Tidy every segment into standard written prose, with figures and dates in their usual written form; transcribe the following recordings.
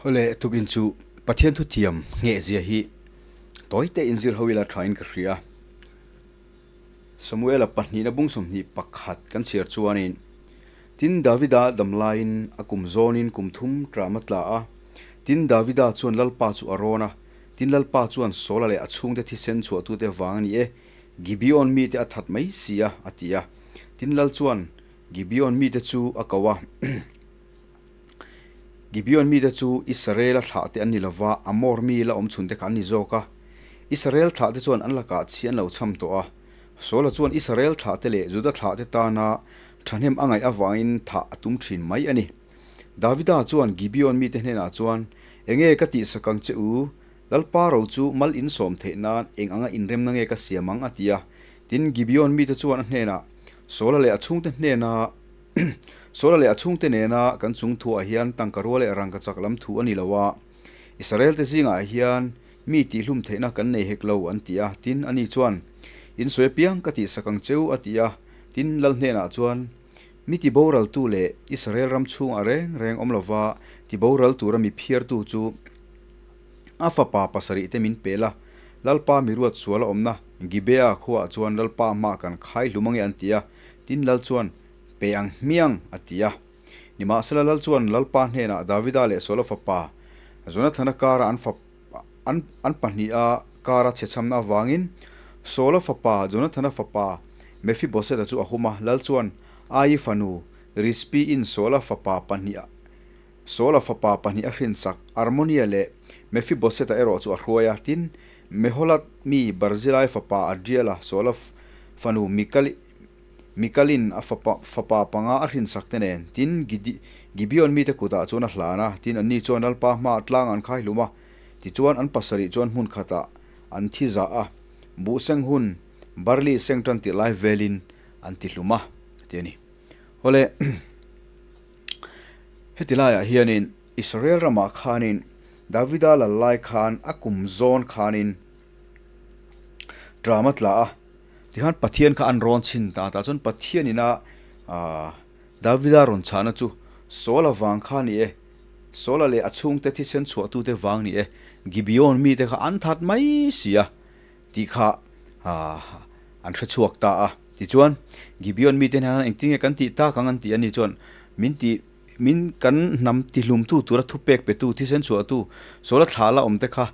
Hawle tukin chu Pathian thuthiam ngheh zia hi tawi te in zir ho ila tha in ka hria. Samuela pahnihna bung 21 kan chhiar chuanin, Tin, Davida damlaiin a kum zawnin kum thum tram a tla a. Tin, Davida chuan Lalpa chu a rawn a. Tin, Lalpa chuan Saula leh a chhungte thisen chhuahtute vang a ni e, Gibeon mite a that mai si a, a ti a. Tin, Lal chuan Gibeon mite chu a ko a. Gibeon mite chu Israela thlahte an ni lo va, Amor mi la awm chhunte kha an ni zawk a. Israel thlahte chuan an lakah chhi an lo chham tawh a. Saula chuan Israel thlahte leh Juda thlahte tana thahnem a ngaih avangin thah a tum thin mai a ni. Davida chuan Gibeon mite hnenah chuan, Enge ka tihsak ang che u? Lalpa ro chu mal insawm theih nan eng anga inremna nge ka siam ang? a ti a. Tin, Gibeon mite chuan a hnenah, Saula leh a chhungte hnena Saula leh a chhungte nena kan chung thuah hian tangka rual leh rangka chak lam thu a ni lo a, Israelte zingah hian mi tihlum theihna kan nei hek lo, an ti a. Tin, ani chuan, In sawi apiang ka tihsak ang cheu, a ti a. Tin, Lal hnenah chuan, Mi tiboraltu leh Israel ram chhungah reng reng awm lova tiboral tura mi phiartu chu a fapa pasarih te min pe la, Lalpa mi ruat sual a awmna Gibea khuaah chuan Lalpa hmaah kan khai hlum ange, an ti a. Tin, Lal chuan, Pe ang hmiang, a ti a. Nimahsela Lal chuan Lalpa hnenah Davida leh Saula fapa Jonathana kara an fapa an an pahniha kara chhechhamna avangin Saula fapa Jonathana fapa Mephiboseta chu a hum a. Lal chuan Ai fanu Rizpi-in Saula fapa pahnih Saula fapa pahnih a hrinsak Armonia leh Mephiboseta erawh chu a hruai a. Tin, Meholat mi Barzilai fapa Adriela Saula fanu Mikali Mikalin a fapa fapa panga a hrinsak te nen, tin, Gidi Gibeon mite kutah chuan a hlan a, tin, anni chuan Lalpa hmaah tlang an khai hlum a, tichuan an pasarih chuan hmun khatah an thi zah a, buh seng hun barley seng tan tirh lai velin an ti hlum a, ti a ni. Awle, heti laiah hianin Israel ramah khanin Davida lal lai khan a kum zawn khanin tram a tla a, Tikhan Pathian kha an rawn chhin ta tah chuan Pathian ina Davida rawn chhahna chu Saula vang kha ni e, Saula leh a chhungte thisen chhuahtute vang ni e, Gibeon mite kha an that mai si a tih kha an hre chhuak ta a. Tichuan Gibeon mite hian engtin nge kan tih tak ang an tih a ni chuan min tih min kan hnam tihlumtu tura thupek petu thisen chhuahtu Saula thlah la awmte kha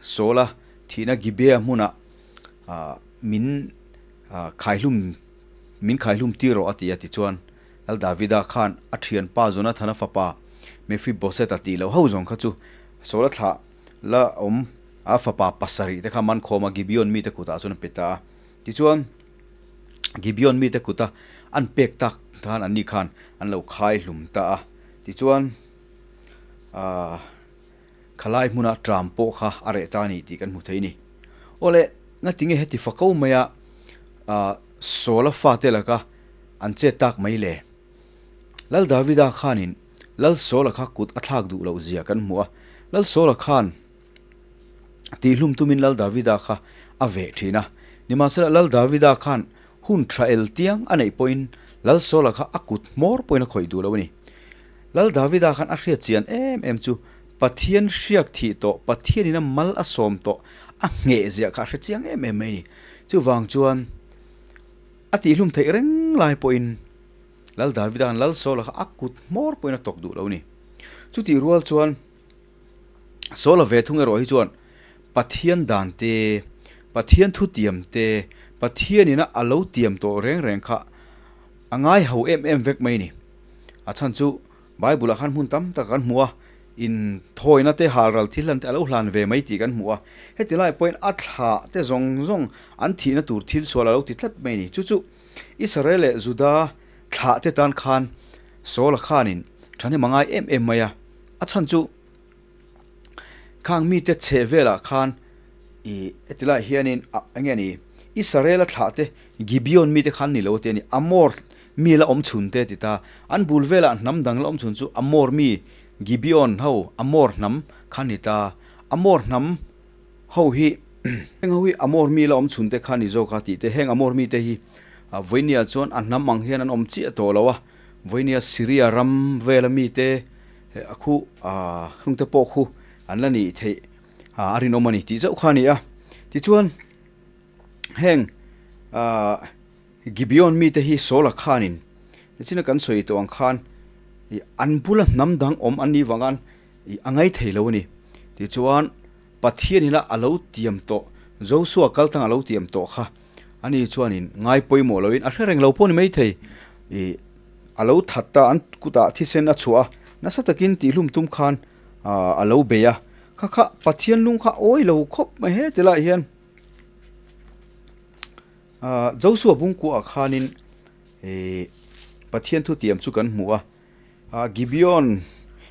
Saula thihna Gibea hmunah min khaihlum min khaihlum tir rawh a ti a tichuan Lal Davida khan a thianpa Jonathana fapa Mephibosheth-a tih loh ho zawng kha chu Saula thlah la awm a fapa pasarih te kha man khawm a Gibeon mite kutah chuan a pe ta a tichuan Gibeon mite kuta an pek tak khan anni khan an lo khaihlum ta a tichuan ahh Khalai hmuna tram pawh kha a reh ta a ni tih kan hmu thei a ni. Awle, ngatinge heti fako maia Saula fate laka an chet tak mai le? Lal Davida khanin Lal Saula kha kut a thlak duh loh zia kan hmu a. Lal Saula khan tihhlum tumin Lal Davida kha a veh thin a. Nimahsela Lal Davida khan hun tha el tiang a neih pawhin Lal Saula kha a kut hmawr pawhin a khawih duh lo a ni. Lal Davida khan a hriat chian em em chu Pathian hriak thih tawh, Pathianin a mal a sawm tawh, a ngheh ziah kha a hre chiang em em mai a ni. Chuvang chuan a tihlum theih reng lai pawhin Lal Davida khan Lal Saula kha a kut hmawr pawhin a tawk duh lo a ni. Chutih rual chuan Saula ve thung erawh hi chuan Pathian dan te, Pathian thutiam te, Pathianin a lo tiam tawh reng reng kha a ngai ho em em vek mai a ni. A chhan chu Bible ah khan hmun tam tak kan hmu a, in thawina te halral thil hlan te a lo hlan ve mai tih kan hmu a. Heti lai pawhin a thlah te zawng zawng an thihna tur thil sual a lo ti tlat mai a ni. Chu chu Israel leh Juda thlah te tan khan Saula khanin thahnem a ngai em em mai a. A chhan chu khang mite chheh velah khan ih heti lai hianin ah eng nge ni Israel-a thlah te Gibeon mite khan ni lo te a ni Amor mi la awm chhun te ti ta an bul velah hnam dang la awm chhun chu Amor mi Gibeon ho Amor hnam khan ni ta Amor hnam ho hi heng ho hi Amor mi la awm chhun te kha ni zawk a tih te heng Amor mite hi vawinia chuan a hnam ang hian an awm chiah tawh lo a vawinia Syria ram vela mite. A khu hnungte pawh khu an la nih theih a rinawm a ni tih zauh kha a ni a. Tichuan heng Gibeon mite hi Saula khanin nichina kan sawi tawh ang khan an bula hnam dang awm an nih vang a ngaithei lo a ni. Tichuan Pathian ina a lo tiam tawh, Josua kal tang a lo tiam tawh kha ani chuanin ngai pawimawh loin a hre reng lo pawh ni maithei. Ih a lo that ta, an kutah thisen a chhuah a, nasa takin tihhlum tum khan a lo bei a, kha kha Pathian lung kha awi lo khawp mai he ti lai hian Josua bungkuah khanin ih Pathian thutiam chu kan hmu a. Gibeon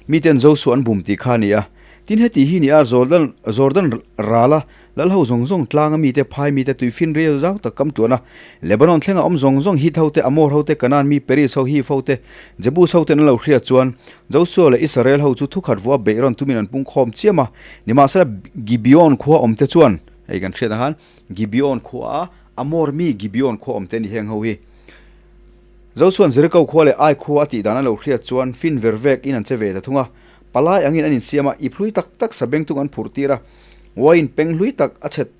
miten Josua an bum tih kha a ni a. Tin, heti hi ni a, Jordan, Jordan rala lal ho zawng zawng, tlanga mite, phai mite, tuifin riau zau tak kam tuan a, Lebanon thlenga awm zawng zawng, Hit hote, Amor hote, Kanaan mi, Peris ho, Hiv hote, Jebus hoten an lo hriat chuan, Josua leh Israel ho chu thukhat vua beih rawn tumin an pung khawm chiam a. Nimahsela, Gibeon khua awmte chuan, hei kan hriat ang khan, Gibeon khua a, Amor mi Gibeon khua awmte a ni heng ho hi. Zo chuan Jeriko khua leh Ai khua a tih dan a lo hriat chuan fin ver vek in an che ve ta thung a. Palai angin an insiam a, ip hlui tak tak sabengtung an phurh tir a, wine peng hlui tak a chhet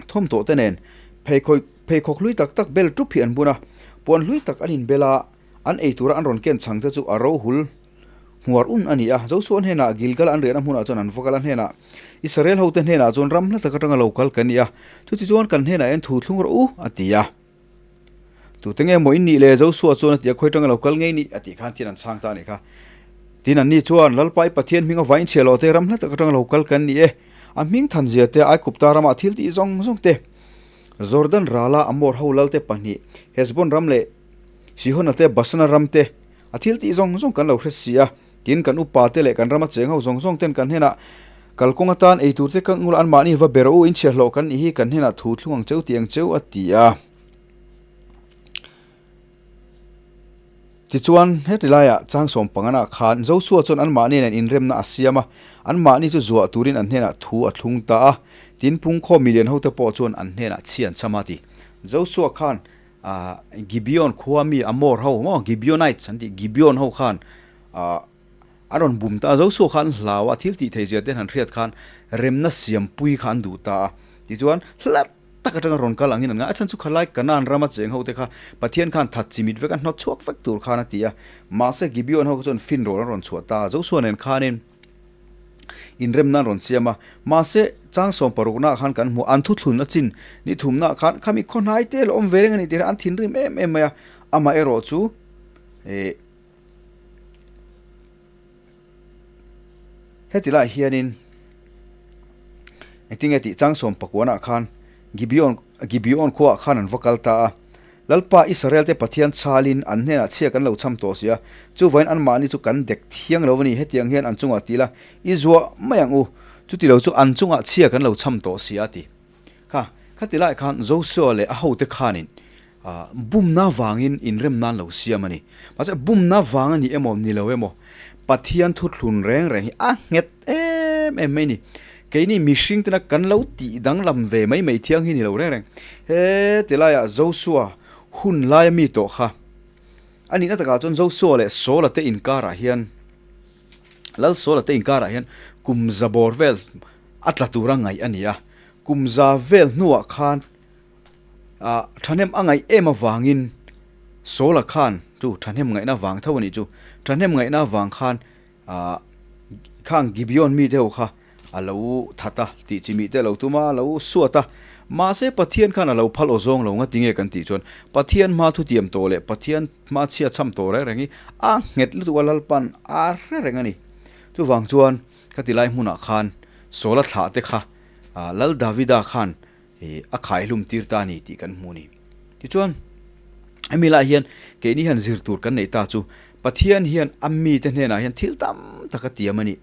thawm tawh te nen pheikhawk pheikhawk hlui tak tak bel tup hi an bun a, puan hlui tak an inbel a, an ei tura an rawn ken chhang te chu a ro hul hmuar un a ni a. Joshua hnenah Gilgal an riahna hmunah chuan an va kal a, hnenah Israel hote hnenah chuan ram hla tak atanga lo kal kan ni a, chuti chuan kan hnenah hian thu thlung rawh u, a ti a. Tute nge maw in nih le? Joshua chuan a ti a, Khawi tanga lo kal ngei nih? a tih khan tin an chhang ta a nih kha. Tin anni chuan, Lalpa i Pathian hming avain chhiah loh te, ram hla tak atanga lo kal kan ni e. A hming than zia te, Aigupta rama thil tih zawng zawng te, Jordan rala Amor ho lal te pahnih, Heshbon ram leh Sihona te, Basana ram te, a thil tih zawng zawng kan lo hre si a. Tin, kan upa te leh kan rama cheng ho zawng zawng ten kan hnenah kalkawng atan ei tur te ka ngul anmahni va ber u, inchhiah hlawh kan nih hi kan hnenah thu thlung ang cheu ti ang cheu a ti a. Tichuan, heti laiah changsawm panganah khan Joshua chuan anmahni nen inremna a siam a, anmahni chu zuah turin an hnenah thu a thlung ta a. Tin, pungkhawm milian hote pawh chuan an hnenah chhi an cham a ti. Joshua khan Gibeon khua mi Amor ho maw Gibeonites an tih Gibeon ho khan ah an rawn bum ta a, Joshua kha an hlau a, thil tih theih zia te an han hriat khan remna siampui kha an duh ta a, tichuan hla tak atanga rawn kal angin an ngai a, a chhan chu khalai Kanaan rama cheng ho te kha Pathian khan that chimit vek a hnawt chhuak vek tur khan a ti a, mahse Gibeon ho kha chuan fin rawl an rawn chhuah ta a, Joshua nen khanin inremna an rawn siam a, mahse changsawm paruknaah khan kan hmu a, an thuthlun a chin ni thumnaah khan khami khawhnai te la awm ve reng a ni tih an thinrim em em mai a, amaherawh chu eh. Heti lai hianin engtin nge tih changsawm pakuanah khan Gibeon Gibeon khuaah khan an va kal ta a. Lalpa Israel te Pathian chhalin an hnenah chhia kan lo cham tawh si a, chuvain anmahni chu kan dek thiang lo a ni, hetiang hian an chungah ti ila i zuah mai ang u, chuti lo chu an chungah chhia kan lo cham tawh si a ti. Kha, khati lai khan Joshua leh a hote khanin bumna vangin inrem nan lo siam a ni. Mahse, bumna vang a ni emaw, ni lo emaw, Pathian thuthlun reng reng hi a nghet em em mai a ni. Keini mihring tena kan lo tih danglam ve mai mai thiang hi ni lo reng reng. He ti laiah Joshua hun laia mi tawh kha a nihna takah chuan Joshua leh Saula te inkarah hian Lal Saula te inkarah hian kum za bawr vel a tla tura ngaih a ni a. Kum za vel hnuah khan ah thahnem a ngaih em avangin Saula khan chu thahnem ngaihna vang tho a nih chu, thahnem ngaihna vang khan ah khang Gibeon mite ho kha a lo that a, tih chi mite a lo tum a, a lo suat a. Mahse Pathian khan a lo phal aw zawng lo nga tinge kan tih chuan Pathian hma thutiam tawh leh Pathian hma chhia chham tawh reng reng hi a nghet lutuk a Lalpan a hre reng a ni. Chuvang chuan khati lai hmunah khan Saula thlah te kha Lal Davida khan a khaihlum tir ta a ni tih kan hmu a ni. Tichuan, hemi lai hian keini hian zir tur kan neih ta chu Pathian hian a mite hnenah hian thil tam tak a tiam a ni.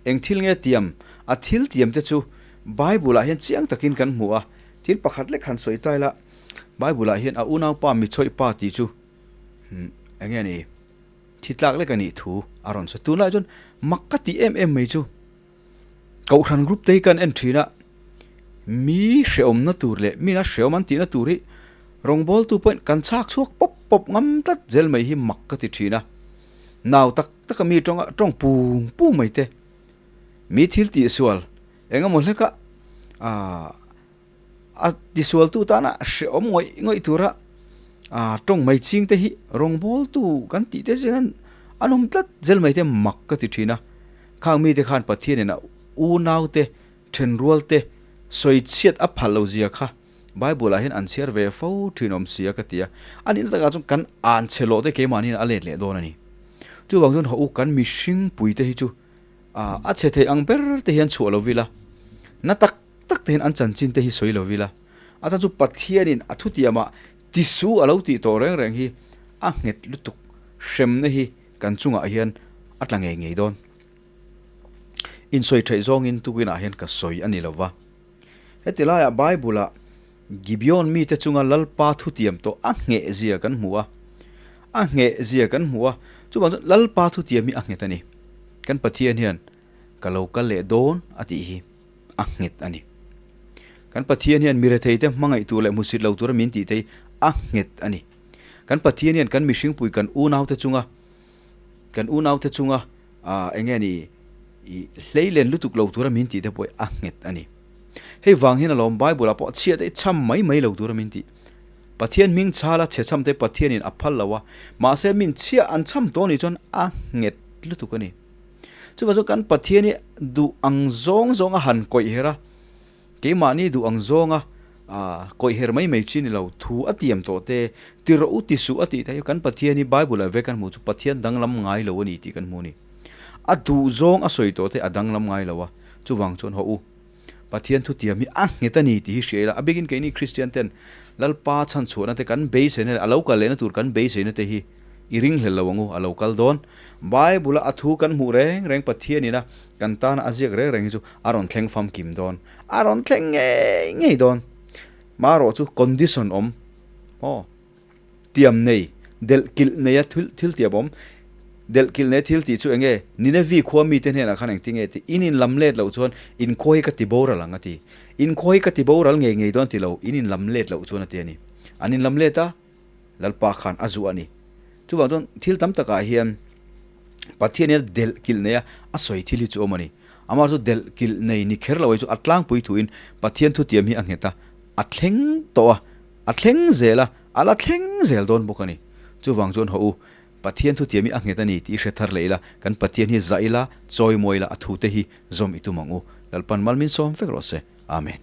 Eng thil nge tiam? A thil tiam te chu Bible-ah hian chiang takin kan hmu a. Thil pakhat lek han sawi ta ila, Bible-ah hian a unaupa michawih pa tih chu eng nge ni? Thi tlak lek a nih thu a rawn sawi. Tunlai chuan mak ka tih em em mai chu. Kohhran group te hi kan en thin a, mi hrehawmna tur leh mina hrehawm an tihna tur hi rawngbawltu pawhin kan chhak chhuak pawp pawp ngam tlat zel mai hi mak ka ti thin a. Nau tak taka mi tawnga tawng pung pung mai te, mi thil tihsual eng emaw hleka aah a tisualtu tana hrehawm ngawih ngawih tura aah tawng mai ching te hi rawngbawltu kan tih te hian an awm tlat zel mai te mak ka ti thin a. Khang mite khan Pathianin a unaute thenrual te sawi chhiat a phal lo zia kha Bible ah hian an chhiar ve fo thin awm sia ka ti a. A nihna takah chuan kan an chhe loh te keimahniin a let leh dawn a ni. Chuvang chuan haw u kan mihring pui te hi chu a chhe thei ang ber te hian chhuah lo vila, na tak tak te hian an chanchin te hi sawi lo vila. A chhan chu Pathianin a thutiamah tisu a lo tih tawh reng reng hi a nghet lutuk hremna hi kan chungah hian a tla ngei ngei dawn. Insawi theih zawngin tukinah hian ka sawi a ni lo va. Heti laiah Bible-ah Gibeon mite chunga Lalpa thutiam tawh a ngheh zia kan hmu a. A ngheh zia kan hmu a, chuvang chuan Lalpa thutiam hi a nghet a ni. Kan Pathian hian ka lo kal leh dawn a tih hi a nghet a ni. Kan Pathian hian mi retheite hmangaih tur leh hmusit lo tura min tih te hi a nghet a ni. Kan Pathian hian kan mihringpui kan unaute chunga kan unaute chunga ah eng nge ni ih hlei len lutuk lo tura min tih te pawh hi a nghet a ni. Hei vang hian alawm Bible ah pawh chhiat te hi cham mai mai lo tura min tih. Pathian hming chhala chhe cham te Pathianin a phal lo a, mahse min chhia an cham tawh nih chuan a nghet lutuk a ni. Chuvang chuan kan Pathian hi duh ang zawng zawng a han kawih her a, Keimahni duh ang zawnga kawih her mai mai chi ni lo, thu a tiam tawh te, ti rawh u ti suh a tih te hi kan Pathian hi Bible ah ve kan hmuh chu Pathian danglam ngai lo a ni tih kan hmu a ni. A duh zawng a sawi tawh te a danglam ngai lo a, chuvang chuan hawh u, Pathian thutiam hi a nghet a ni tih hi hria ila, a bikin keini Kristian ten Lalpa chhanchhuahna te kan beiseina leh a lo kal lehna tur kan beiseina te hi i ringhlel lo ang u, a lo kal dawn. Bible-a a thu kan hmuh reng reng Pathianin a Kan tana a ziak reng reng hi chu a rawn thleng famkim dawn, a rawn thleng ngei ngei dawn. Marawh chu condition awm, aw, tiam nei, delh kilh neia thil thil tiam awm, delh kilh neia thil tih chu eng nge? Ninevi khua mite hnenah khan engtin nge tih? In in lam let loh chuan in khua hi ka ti boral ang a ti. In khua hi ka ti boral ngei ngei dawn ti lo, in in lam let loh chuan a ti a ni. An in lam let a. Lalpa khan a zuah a ni. Chuvang chuan thil tam takah hian Pathian hian delh kilh nei a, a sawi thil hi chu awm a ni. Amah chu delh kilh nei ni kher lo hi chu a tlangpui thuin Pathian thutiam hi a nghet a, a thleng tawh a, a thleng zel a, a la thleng zel dawn bawk a ni. Chuvang chuan haw u, Pathian thutiam hi a nghet a ni tih i hre thar leh ila, kan Pathian hi zah ila, chawimawi ila, a thute hi zawm i tum ang u. Lalpan mal min sawm vek rawh se. Amen.